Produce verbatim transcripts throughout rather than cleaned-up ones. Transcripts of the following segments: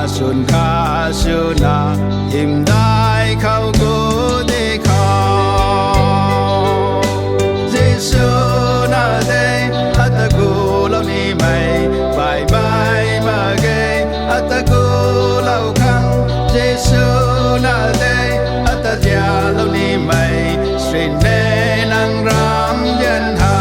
Swn kha swna hymdaih khou gu di khou, Jisu na de, ata gulou nimei, baihmei mak ge, ata gulou khang, Jisu na de, ata zialou nimei, srin de nang ram dian ha.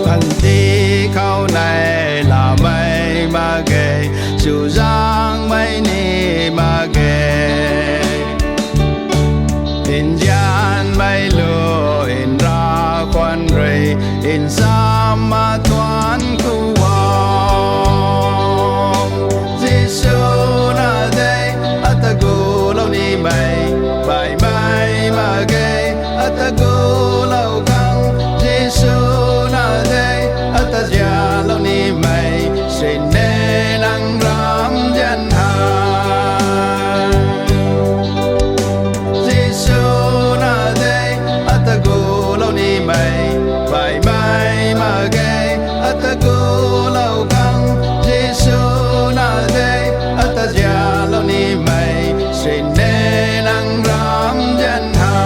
Panty khou nei lamei mak ge, chuzaengmei ni mak ge. Nzianmei lu nra khwan rui, nsamma tuan khou o. Jisu na de, ata gulou nimei, baihmei mak ge, ata gulou khang, Jisu na de, ata zialou nimei, srin de nang ram dian ha. Jisu na de, ata gulou nimei, baihmei mak ge, ata gulou khang, Jisu na de, ata zialou nimei, srin de nang ram dian ha.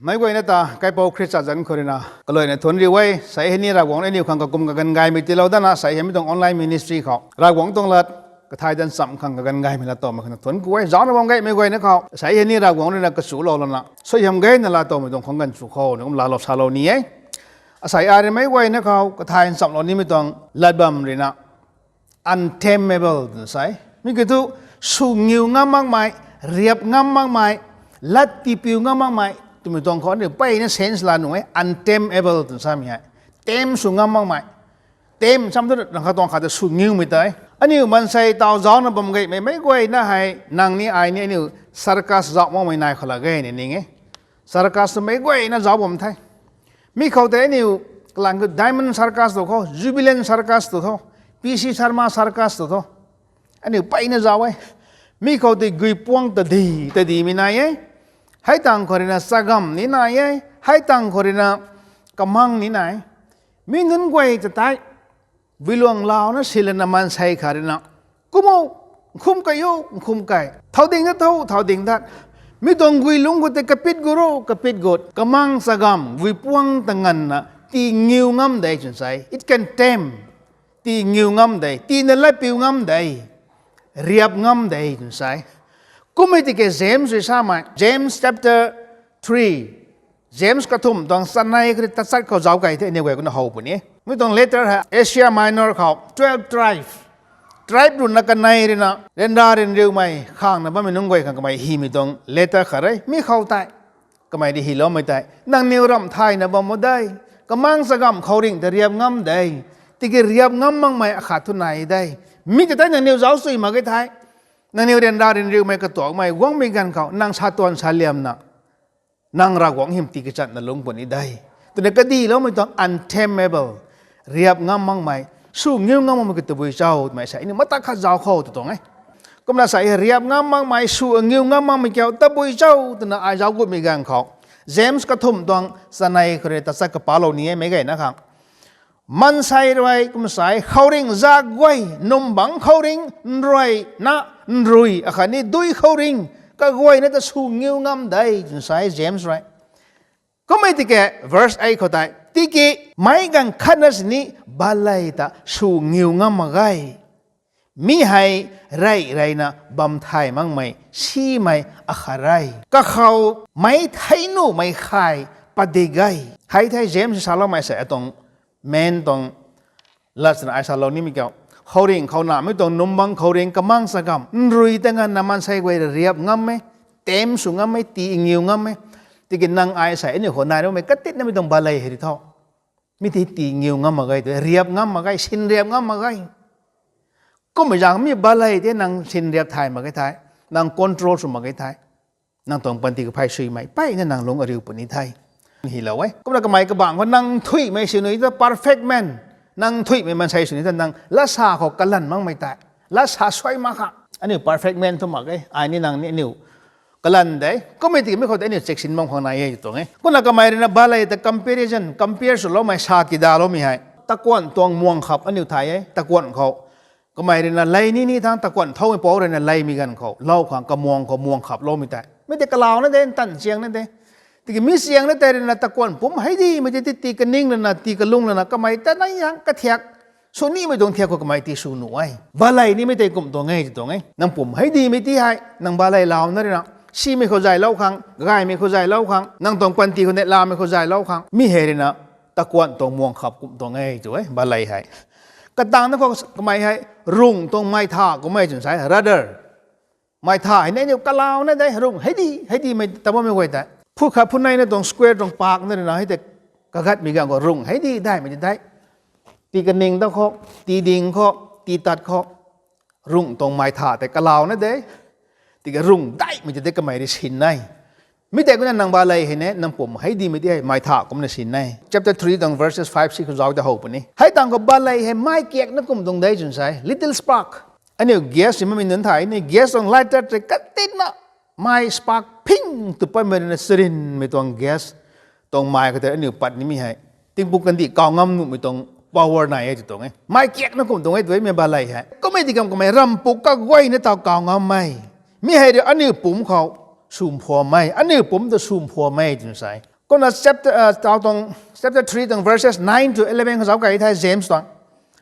Meic guayna ta kaipouc Khrista zanc khou rui na kaluaina thuanc riu e. Sei hei ni Ravguangc aniu khang kakum kaganv gaymei tiilou dana, sei hei mi tuang online ministry khou Ravguangc tuang lat kathay dan cham khang kaganv gaymei lat towmei khang thuanc ku e. Zaucna bam ge meic guayna khou, sei hei ni Ravguangc rui na kachulou lana suaihiam gayna lat towmei tuang khang ganv chu khou na kum laalou salou ni e. Asei ai rui meic guayna khou kathay nchamlou nimei tuang lat bam rui na untamable twna sa e. Mi kiu thu sw ngiu ngam makmei, riap ngam makmei, lat tipiu ngam makmei twmei tuang khou aniu mpeyna sense laa nuh e, untamable twna samei hei. Tame sw ngam makmei. Tame sam thu nang kha tuang khat ta sw ngiumei tei. Aniu maansei taw zaucna bam gaymei meic guayna hei nang ni ai ni aniu circus zauc makmei nai khou la ge ni ning e. Circus tu meic guayna zauc bam the. Mi khou tei aniu kalang khou Diamond Circus tu khou, Jubilant Circus tu khou, P C Sharma Circus tu khou, aniu mpeyna zauc e. Mi khou tei guipuang tadi tadimei nai e. Hei tang khou rui na chagamv ni nai e. Hei tang khou rui na kamang ni nai. Mi nunc guay ta tei builuang launa silana maansei khat rui na, kum o, nkhum kai o, nkhum kai, thau ding dat tho, thau ding dat. Mi tuang guilungc khou tei kapit gut ro, kapit gut, kamang chagamv guipuang ta nganvna tii ngiu ngam de twna sa e. It can tame. Tii ngiu ngam de, tiina latpiu ngam de, riap ngam de twna sa e. Kummei tiki James rui samei, James chapter three, James kathumh tuang chanei khat rui tachat khou zauc key the, aniu guay kumna how puni. Mi tuang letter hei Asia Minor khou twelve tribe, tribe ruhna kanei rui na ryanra ryanriumei khangna bammei nunc guay khang kamei hymei tuang letter khat re. Mi khou tei kamei rui hyloumei tei, nangniw ramh thayna bam o de, kamang chagamv khouringh ta riap ngam de, tiki riap ngam makmei akhat thu nai de. Mi ta tei nangniw zauc sui mak ge thei, nangniw ryanra ryanriumei katuakmei guangmei ganv khou nang sa tuan sa liamna nang Ravguangc hym tii kachatna lungc puni de twna kadiloumei tuang untamable, riap ngam makmei, sw ngiu ngam makmei ki tabui cho twmei sa aniu mata khat zauc khou tw tuang e. Kumna sa e, riap ngam makmei, sw ngiu ngam makmei kiu tabui cho twna ai zauc gutmei ganv khou, James kathumh tuang chanei khou rui tachat kapalou ni e meic guayna khang. Maansei rui kum sa e, khouringh zak guay, num bangc khouringh, nruina, nrui akhatni dui khouringh kaguayna ta sw ngiu ngam de twna sa e James rui. Kummei tiki verse eight khou tei, tiki meic ganv khatna sini baley ta sw ngiu ngam mak ge. Mi hei rey reyna bam thay makmei simei akhat re. Kakhou meic thei nuhmei khay padik e. Hei thei James saloumei sei atuang main tuang lat swna ai salou nimei kiu. khouringh khou namei tuang numbang khouringh kamang sa kam nrui ta nganvna maansei guay riap ngam e, tem sw ngam e, tii ngiu ngam e. Tiki nang ai sei aniu khou nai raumei katinamei tuang balei hei ri tho. Mi tei tii ngiu ngam mak ge, riap ngam mak ge, sinriap ngam mak ge. Kummei zaeng mi balei tei nang sinriap thay mak ge thei, nang control sw mak ge thei, nang tuang panty kaphay suimei mpeyna nang lung ariu puni the. Hylou e. Kumna kamei kabangc khou nang nthuihmei sw ni ta perfect man, nang nthuihmei maansei sw ni ta nang latsa khou kalan makmei tei, latsa suai mak kha. Aniu perfect man thu mak e, ai ni nang ni aniu kalan de. Kummei tiki mi khou tei aniu checksin bam khang nai e tuang e. Kumna kamei rui na balei ta comparison, compare swloumei sa kidaloumei hei takuanh tuang muang khap aniu thay e, takuanh khou. Kamei rui na lei ni ni thangc takuanh thoumei pou rui na leimei ganv khou lou khang kamuang khou muang khaploumei tei. Mi tei kalauna de, ntan chiangna de. Tiki mi chiangna tei rui na takuanh pumc hei dimei tei tii kaning lana, tii kalung lana, kamei ta nai hang kathiak sw nimei tuang thiak khou kamei tii sw nuh e. Balei nimei tei kum tuang e ti tuang e. Nang pumc hei dimei ti hei nang balei launa rui na, simei khou zaylou khang, gaymei khou zaylou khang, nang tuang panty khou neihlamei khou zaylou khang, mi hei rui na takuanh tuang muang khap kum tuang e tu e, balei hei. Katangna khou kamei hei rungh tuang mei tha kum e twna sa e, rudder. Mei tha hei ni aniu kalauna de, rungh hei di, hei dimei ta bammei guay tei. Phu khat phu neina tuang square tuang park na rui na hei tei kagatmei ganv khou rungh hei di daihmei di dai. Tii kaning ta khou, tii ding khou, tii tat khou, rungh tuang mei tha tei kalauna de. Tiki rungh daihmei tei de kamei rui sin e. Mi tei kumna nang balei hei ni, nang pumc hei dimei ti hei mei tha kumna sin e. Chapter three tuang verses five, six khou zauc ta how puni. Hei tangv khou balei hei mei kiakna kum tuang de twna sa e, little spark. Aniu gas si mamei nunc thei ni gas tuang lighter tei katinna mei spark phing tu patmei rui na charynmei tuang gas tuang mei khou tei aniu pat nimei hei tingpuk kandih kaw ngam nuhmei tuang power nai e ti tuang e. Mei kiakna kum tuang e tu e mi balei hei. Kummei ti kam kamei rampuk kaguayna taw kaw ngammei. Mi hei rui aniu pumc khou swmphuammei, aniu pumc ta swmphuammei twna sa e. Kumna chapter, taw tuang, chapter three tuang verses nine to eleven khou zauc kai thei James tuang.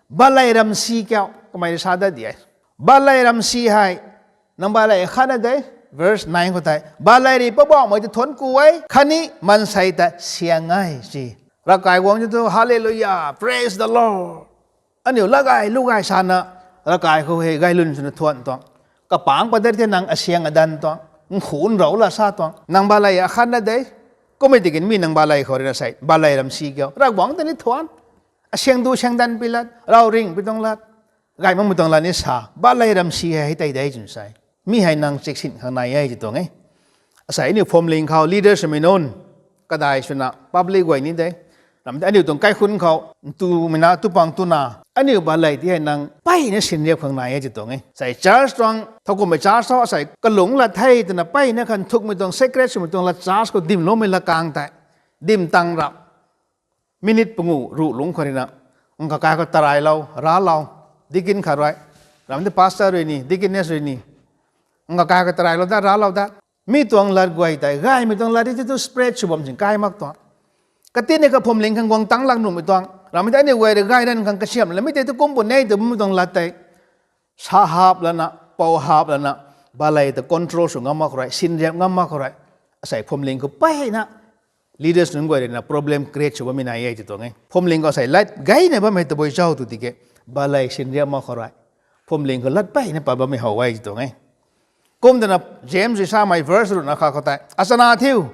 Balei ramsi kiu kamei rui sa dat di e. Balei ramsi hei nang balei khatna de, verse nine khou tei. Balei rui Poubauhmei ta thuanc ku e, khatni maansei ta syang e si. Ravkai guangc tu thu, Hallelujah, praise the Lord. Aniu lat gay, lu gay sana, ravkai khou hei gaylwn swna thuan tuang. Kapangc padat the nang asyang adan tuang, nkhun rou la sa tuang. Nang balei akhatna de, kummei tiki mi nang balei khou rui na sei, balei ramsi kiu. Ravguangc ta ni thuan. Asyang du syang dan pi lat, rau ring pi tuang lat, gay makmei tuang lat ni sa, balei ramsi hei hei tei de twna sa e. Mi hei nang checksin khang nai e ti tuang e. Asei aniu phuamling khou leader swmei nunc, kadai swna public guay ni de. Ram tei aniu tuang kaikhunc khou, ntumei na, tupang tuna, aniu balei ti hei nang mpeyna sinriap khang nai e ti tuang e. Sei church tuang, thowkumhmei church thu asei kalungc lat the twna mpeyna khan thukmei tuang secret swmei tuang lat church khou dimloumei lat kang tei. Dim tang rap. Minute panguh ruh lungc khou rui na, nang kakai khou tarailou, raclou, deacon khat rui, ram tei pastor rui ni, deaconess rui ni, nang kakai khou tarailou dat, raclou dat. Mi tuang lat guay tei, gaymei tuang lat ti thu spread sw bam sin kai mak tuang. Katinni kha phuamling khang guang tang lak nuhmei tuang. Ram tei aniu guay rui gay ran khang kasiamh la, mi tei thu kum puni e tw bammei tuang lat tei. Sa hap lana, pou hap lana, balei ta control sw ngam mak khou rui, sinriap ngam mak khou rui. Asei phuamling khou mpeyna, leaders nunc guay rui na problem create sw bammei nai e ti tuang e. Phuamling khou asei lat gayna bammei tabui cho tw tiki, balei sinriap mak khou rui, phuamling khou lat mpeyna pat bammei how e ti tuang e. Kum twna James rui samei verse ruhna kha khou tei, achana thiu,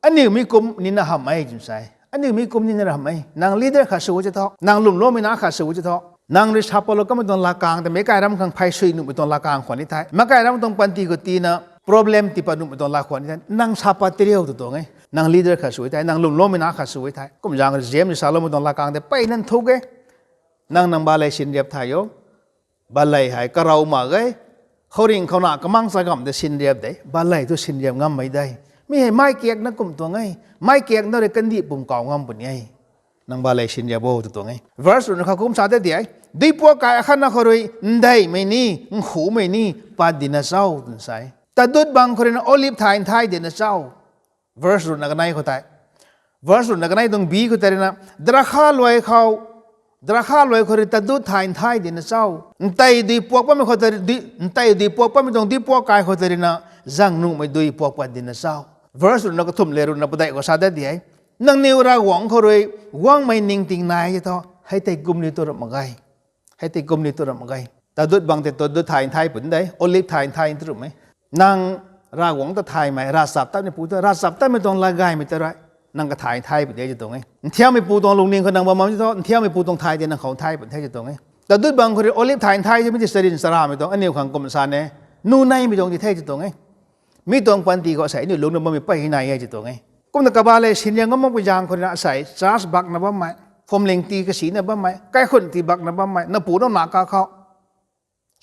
aniu mi kum nina hamh e twna sa e. Aniu mi kum nina hamh e. Nang leader khat sw ti thu, nang lwmloumei na khat sw ti thu, nang rui sa patlou kamei tuang lat kang tei, meic kai ram khang phey sui nuhmei tuang lat kang khwan ni thei, meic kai ram tuang panty khou tina problem tiipat nuhmei tuang lat khwan ni thei, nang sa pat ti riu tw tuang e. Nang leader khat sw thei, nang lwmloumei na khat sw thei, kum zaeng rui James rui saloumei tuang lat kang tei mpeyna nthuk e. Nang nang balei sinriap thay o. Balei hei karou mak ge. Khouringh khou na kamang sa kam tei sinriap de. Balei thu sinriap ngammei de. Mi hei mei kiakna kum tuang e. Mei kiakna rui kandih pum kaw ngam puni e. Nang balei sinriap o tw tuang e. Verse ruhna kha kum sa tei di e. Duipuak kai akhatna khou rui, ndeihmei ni, nkhumei ni, pat dina cho twna sa e. Tadut bang khou rui na olive thay nthai dina cho. Verse ruhna kanei khou tei. Verse ruhna kanei tuang bi khou tei rui na, drakha luai khou, drakha luai khou rui tadut thay nthai dina cho. Ntei duipuak patmei khou tei, dui, ntei duipuak patmei tuang duipuak kai khou tei rui na, zang nuhmei dui puak pat dina cho. Verse ruhna kathumh le ruhna padeih khou sa dat di e. Nangniw Ravguangc khou rui guangmei ningting nai e thu, hei tei kumliu tu ram mak ge. Hei tei kum ni tu ram mak ge. Tadut bang tei tadut thay thay puni de, olive thay thay tu ram e. Nang Ravguangc ta thaymei, ravchaptatmei pu ta, ravchaptatmei tuang lat gaymei ta rui nang kathay thay puni de ti tuang e. Nthiammei pu tuang lungning khou nang bam bam ti thu, nthiammei pu tuang thay tei nang khou thay puni the ti tuang e. Tadut bang khou rui olive thay thay ti mi tei charin charamei tuang aniu khang kum sa ne, nu neimei tuang ti the ti tuang e. Mi tuang panty khou asei aniu lungna bammei pey nai e ti tuang e. Kumna kabalei sinriam ngam makpui zaeng khou rui na asei church bakna bammei, phuamling tii kasina bammei, kaikhun tii bakna bammei, napu nau na kakhou,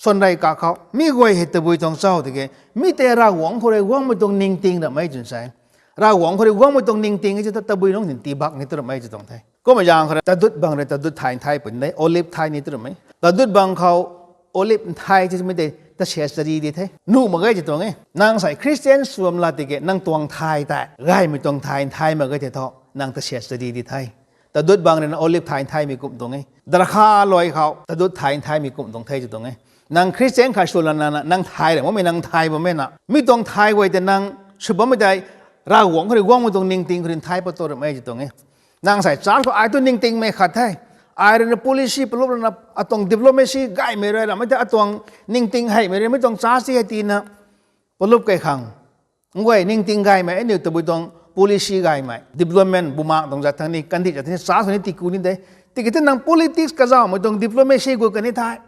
swanrei kakhou, mi guay hei tabui tuang chau tiki, mi tei Ravguangc khou rui guangmei tuang ningting ramh e twna sa e. Ravguangc khou rui guangmei tuang ningting e ti ta tabui nungc tin tii bak ni tu ramh e ti tuang the. Kumna zaeng khou rui tadut bang rui tadut thay thay puni de, olive thay ni tu ramh e. Tadut bang khou olive thay ti mi tei tasia chari di the. Nuh mak ge ti tuang e. Nang sei Christian sw bam la tiki nang tuang thay tei gaymei tuang thay thay mak ge ti thu nang tasia chari di the. Tadut bang rui na olive thay thaymei kum tuang e. Darakha luai khou tadut thay thaymei kum tuang the ti tuang e. Nang Christian khat sw lana nang thay ra bammei, nang thay bammei na, mi tuang thay guay tei nang sw bammei tei Ravguangc khou rui guangmei tuang ningting khou rui thay pat tu ramh e ti tuang e. Nang sei church khou ai tu ningtingmei khat the, ai rui na policy palup lana atuang diplomacy gaymei rui ramhmei tei atuang ningting heimei rui mi tuang church ti hei tina palup kei khang, nguay ningting gaymei aniu tabui tuang policy gaymei, development, bumaeng tuang zat thang ni, kandih zat thang ni, church khou ni tiku ni de. Tiki the nang politics kazauhmei tuang diplomacy gu kani the.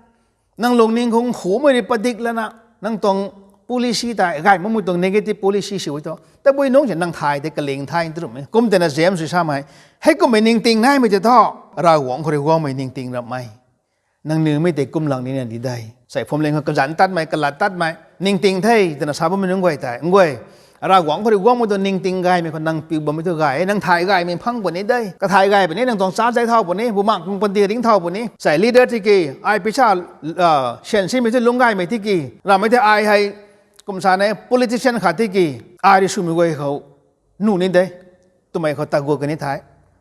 Nang lungning khou nkhumei rui padik lana nang tuang policy tei gay makmei tuang negative policy sw e thu tabui nungc si nang thay tei kaling thay tu ramh e. Kum tei na James rui samei, heikummei ningting naimei tei thu Ravguangc khou rui guangmei ningting ramh e. Nangniw mi tei kum lang nina di de. Sei phuamling khou kazanc tatmei, kalat tatmei ningting the twna sa bammei nunc guay tei, nguay, Ravguangc khou rui guangmei tuang ningting gaymei khou nang piu bammei thu gay e, nang thay gaymei phang puni de. Kathay gay puni, nang tuang church zai thau puni, bumaeng tuang panty ring thau puni. Sei leader tiki, ai pisa sian simei thu lungc gaymei tiki, ramhmei tei ai hei kum sa ne politician khat tiki, ai rui swmei guay khou nuh ni de. Twmei khou tagu kani the.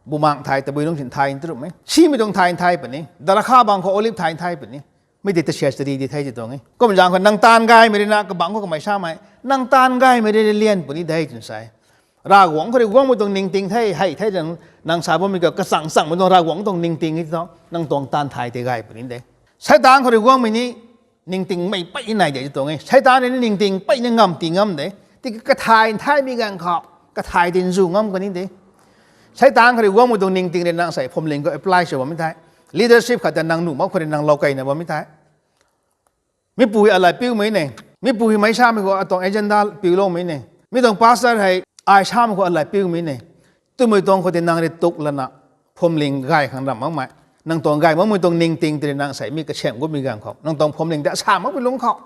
Bumaeng thay, tabui nungc sin thay tu ramh e. Simei tuang thay thay puni, darakha bang khou olive thay thay puni. Mi tei tasia chari di the ti tuang e. Kum zaeng khou nang taanv gaymei rui na kabangc khou kamei samei, nang taanv gaymei rui lian puni de twna sa e. Ravguangc khou rui guangmei tuang ningting the, hei the, nang sa bammei ka kachang changmei tuang Ravguangc tuang ningting e ti thu nang tuang taanv thay tei gay puni de. Seitaan khou rui guangmei ni ningtingmei pey nai de ti tuang e. Seitaan rui ni ningting pey ni ngam ti ngam de. Tiki kathay thaymei ganv khou kathay tei nzu ngam kani de. Seitaan khou rui guangmei tuang ningting rui nang sei phuamling khou apply sw bammei the. Leadership khat ta nang nuh mak khou rui nang lou keyna bammei the. Mipui alat piumei ne, mipui mei samei khou atuang agenda piuloumei ne, mi tuang pastor hei ai samei khou alat piumei ne, twmei tuang khou tei nang rui tuk lana phuamling gay khang ramh makmei, nang tuang gay makmei tuang ningting tei rui nang sei mi kasiamh gutmei ganv khou, nang tuang phuamling tei asa makmei lungc khou,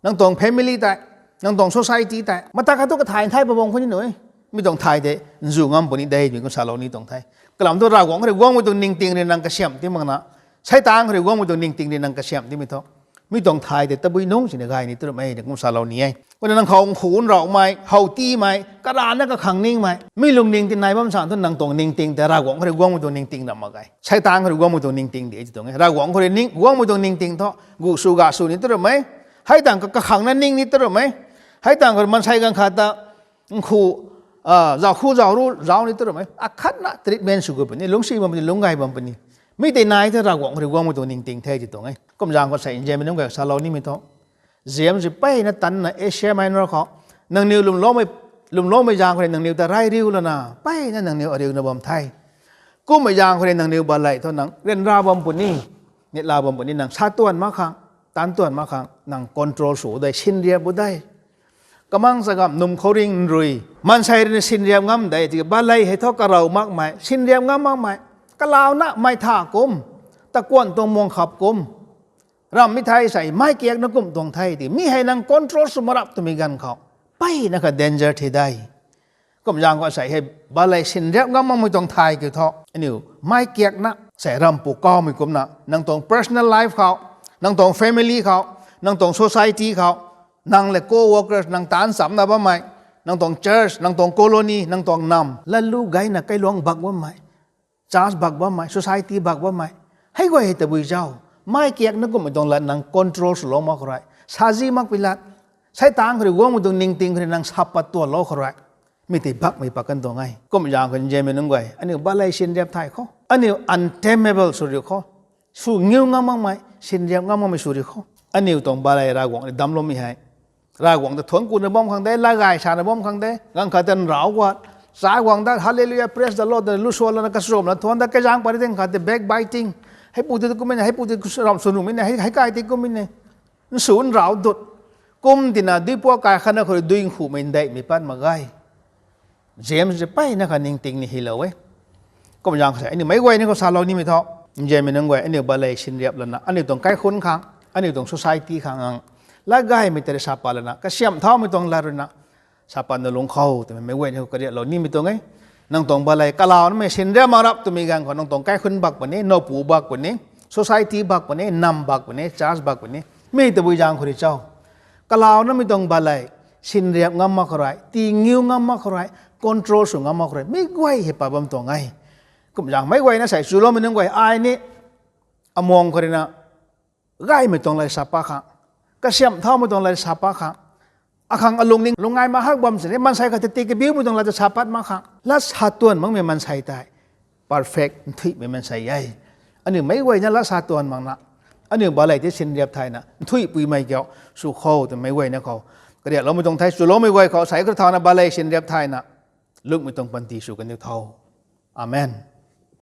nang tuang family tei, nang tuang society tei mata khat tu kathay thay pat bam khou ni nu e. Mi tuang thay tei nzu ngam puni de twmei kum salou ni tuang the. Kalam thu Ravguangc khou rui guangmei tuang ningting rui nang kasiamh ti makna, Seitaan khou rui guangmei tuang ningting rui nang kasiamh timei thu, mi tuang thay tei tabui nungc sini gay ni tu ramh e ni kum salou ni e. Kumna nang khou nkhun raumei, how tiimei, karana kakhang ningmei, mi lungning tei nai bam san thu nang tuang ningting tei Ravguangc khou rui guangmei tuang ningting ramh mak ge. Seitaan khou rui guangmei tuang ningting de ti tuang e. Ravguangc khou rui ning guangmei tuang ningting thu gu sw ga sw ni tu ramh e. Hei tang ka kakhangna ning ni tu ramh e. Hei tang khou maansei ganv khat ta nkhu, zauc khu zauc ru zauc ni tu ramh e. Akhatna treatment sw gu puni, lungcsi bam puni, lungc gay bam puni. Mi tei nai the Ravguangc khou rui guangmei tuang ningting the ti tuang e. Kum zaeng khou sei nzianmei nunc guay salou nimei thu, James rui peyna tanna Asia Minor khou, nangniw lwmloumei zaeng khou rui nangniw ta rai riu lana peyna nangniw ariuna bam the. Kummei zaeng khou rui nangniw balei thu nang ryanra bam puni, nitla bam puni, nang sa tuan mak khang, tan tuan mak khang nang control sw de, sinriap bu de. Kamang chagam, num khouringh, nrui, maansei rui na sinriap ngam de, tiki balei hei thu karaw makmei, sinriap ngam makmei, kalauna mei tha kum, takuanh tuang muang khap kum, ramh mi thei sei mei kiakna kum tuang the ti, mi hei nang control sw marap twmei ganv khou, peyna kha danger the de. Kum zaeng khou sei hei balei sinriap ngam makmei tuang thay kiu thu, aniu mei kiakna sei ramhpu kawmei kumna, nang tuang personal life khou, nang tuang family khou, nang tuang society khou, nang le co-workers, nang taanv chamna bammei, nang tuang church, nang tuang colony, nang tuang nam, latlu gayna kailuangc bak bammei, church bak bammei, society bak bammei, hei guay hei tabui zauc, mei kiakna kummei tuang lat nang control swlou mak khou rui, sazi makpui lat, Seitaan khou rui guangmei tuang ningting khou rui nang sap pat tuanlou khou rui, mi tei bakmei pat kan tuang e. Kummei zaeng khou nzianmei nunc guay, aniu balei sinriap thay khou, aniu untamable sw riu khou, Sw ngiu ngam makmei, sinriap ngam makmei sw ri khou. Aniu tuang balei Ravguangc ni damcloumei hei, Ravguangc ta thuanc kuna bam khang de, lat gay sana bam khang de, ganv khat ta nrau guat, cha guang dat, Hallelujah, praise the Lord, twna lu swan lana kachumna thuanc dat, kaizaeng pary ding khat tei backbiting, heipu tei kummei ne, heipu tei ramh sw nuhmei ne, hei, hei kai tei kummei ne, nsw nrau dut. Kum tina duipuak kai khatna khou rui dui nkhumei ndeihmei pat mak ge. James rui mpeyna kha ningting ni hylou e. Kum zaeng khou sei aniu meic guay ni khou salou nimei tho. Nzianmei nunc guay, aniu balei sinriap lana, aniu tuang kaikhunc khang, aniu tuang society khang, lat gaymei tei rui sa pat lana, kasiamh thaumei tuang lat ruina sa pat na lungc khou twmei meic guay ni khou kariaklou nimei tuang e. Nang tuang balei kalaunamei sinriap mak rap twmei ganv khou nang tuang kaikhunc bak puni, nowpu bak puni, society bak puni, nam bak puni, church bak puni. Mi tabui zaeng khou rui cho, kalaunamei tuang balei sinriap ngam mak khou rui, tii ngiu ngam mak khou rui, control sw ngam mak khou rui, meic guay hei pat bam tuang e. Kum zaeng meic guayna sei chuloumei nunc guay, ai ni amuang khou ruina gaymei tuang lat sa pat khang, kasiamh thaumei tuang lat sa pat khang, akhang alungning lung ngai mak hak bam sini, maansei khat ta tii kabiumei tuang lat ta sa pat mak khang, lat sa tuan makmei maansei tei perfect nthuihmei maansei e. Aniu meic guayna lat sa tuan makna, aniu balei tei sinriap thayna nthuihpuimei kiu sw khou twmei guayna khou kariakloumei tuang the. Chuloumei guay khou sei khou thauna balei sinriap thayna lungmei tuang panty sw kaniw tho. Amen.